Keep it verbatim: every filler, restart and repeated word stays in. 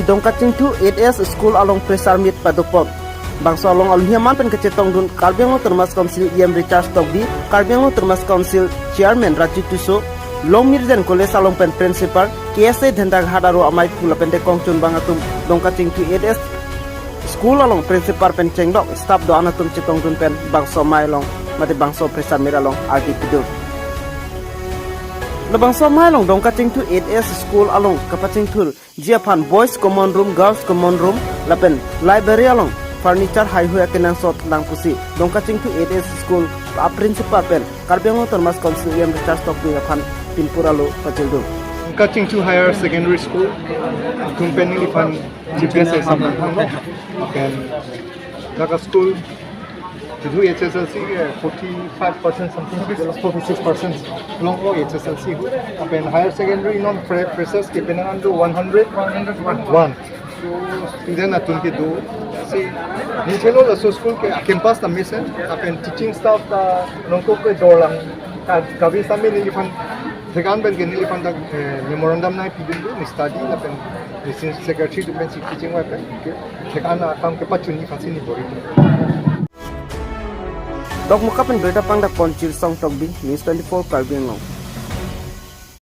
Dongkachingthu eight S school along fresher meet padopon. Bangso along alunhi aman pen kachetongdun Karbi Anglong Autonomous Council E M Richard Tokbi, Karbi Anglong Autonomous Council Chairman Raju Tisso, Longmirjen College along pen Principal, K S A Dhendaghar aro amei phu lapen dekong chunbang atum Dongkachingthu eight S school along Principal pen chenglok staff do-an atum chetongdun pen bangso amei along mate bangso fresher meet along ardi pidun. Labangso amei along Dongkachingthu eight S school along kapachingthur ji aphan Boys Common Room, Girls Common Room lapen library along furniture haihui akenangsot lang pusi Dongkachingthu eight S school a principal pen Karbi Anglong Autonomous Council E M Richard Tokbi aphan pinpur alo pachildun. Dongkachingthu Higher Secondary School atum pen neliphan G P S exam nangkanglo. Then dak a school to do H S L C, uh, forty-five percent something, forty-six percent longlo H S L C hu. Then higher secondary non fre- freshers ke penang ando one hundred, one. So student atum kedo. Si ningchelo laso school ke campus ta mesen, then teaching staff ta nongkok ke dorlang ka kabi sami neliphan thekan pen ke neliphan dak, eh, memorandum nangpidunlo, ne study lapen ne secretary atum pensi kachingvai pen ke thekan akam kepachunji aphansi ne bor-i. Dokmoka pen birta pangdakpon Chilsong Tokbi, News twenty-four Karbi Anglong.